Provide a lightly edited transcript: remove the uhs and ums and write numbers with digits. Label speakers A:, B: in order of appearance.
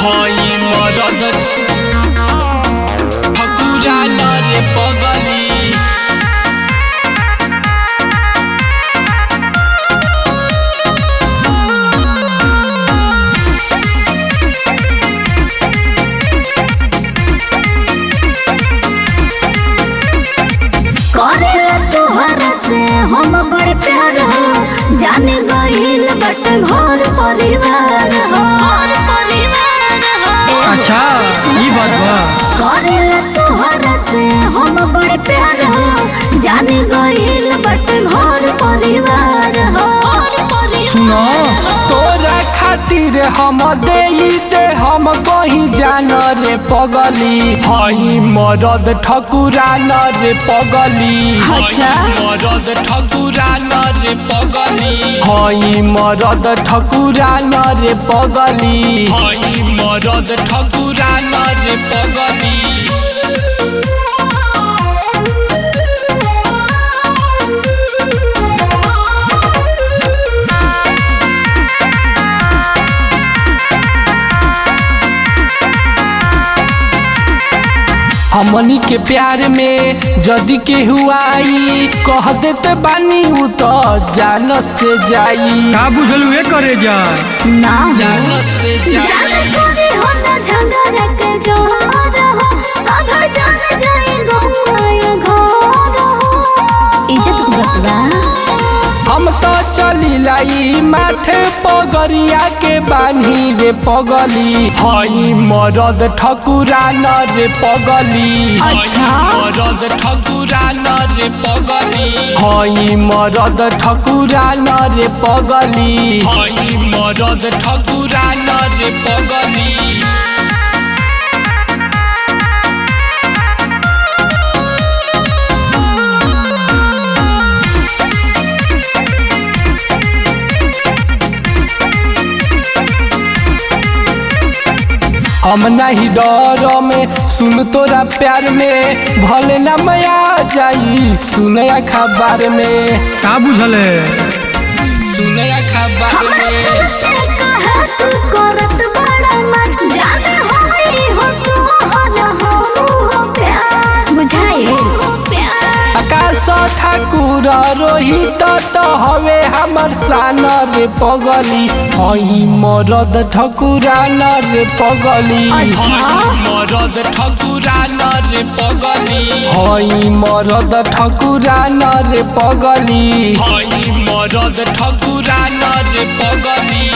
A: हई मरद ठकुरा न रे पगली।
B: करेला तोहर से हम बड़े प्यार हो, जाने गईल बट घर परिवार हो। घर परिवार हो।
C: अच्छा, ई बात बा।
B: करेला तोहर से हम बड़े प्यार हो, जाने गईल बट घर परिवार हो। घर परिवार
C: सुनो।
A: तोरा खातिर हम देई दे हम कहीं जान रे पगली। हई मरद ठकुरा न रे पगली।
B: अच्छा।
A: मरद ठकुरा न रे पगली। हई मरद ठकुरा न रे पगली। हई मरद ठकुरा न रे पगली। हमनी के प्यार में जदि केहू आई, कह देते बानी उ तो जान से जाई।
C: का बुझल उहे करे जा।
B: ना हो।
A: जान से जाई।
B: जाने कोनी हो ना झंझट के जोर हो, सासा जान जाए गौआए घर हो। इज्जत बचवा।
A: हम तो चली लाई माथे पगरिया के बान्ही रे पगली। हई मरद ठकुरा न रे पगली।
B: अच्छा।
A: मरद ठकुरा न रे पगली। हई मरद ठकुरा न रे पगली। हई मरद ठकुरा न रे पगली। हम नहीं डर में सुन तोरा प्यार में, भले न मया जाई सुन खबर में।
C: का बुझल है?
A: सुन खबर
B: हमरा
A: में।
B: चलते कहे तू करत बड़ा मर, जाने होई हो तू हो ना हो हो प्यार। बुझाए हो प्यार।
A: आकाश ठाकुर रोहित तो हवे हमर सान रे पगली। हई मरद ठकुरा न रे पगली।
B: अच्छा।
A: मरद ठकुरा न रे पगली। हई मरद ठकुरा न रे पगली। हई मरद ठकुरा न रे पगली।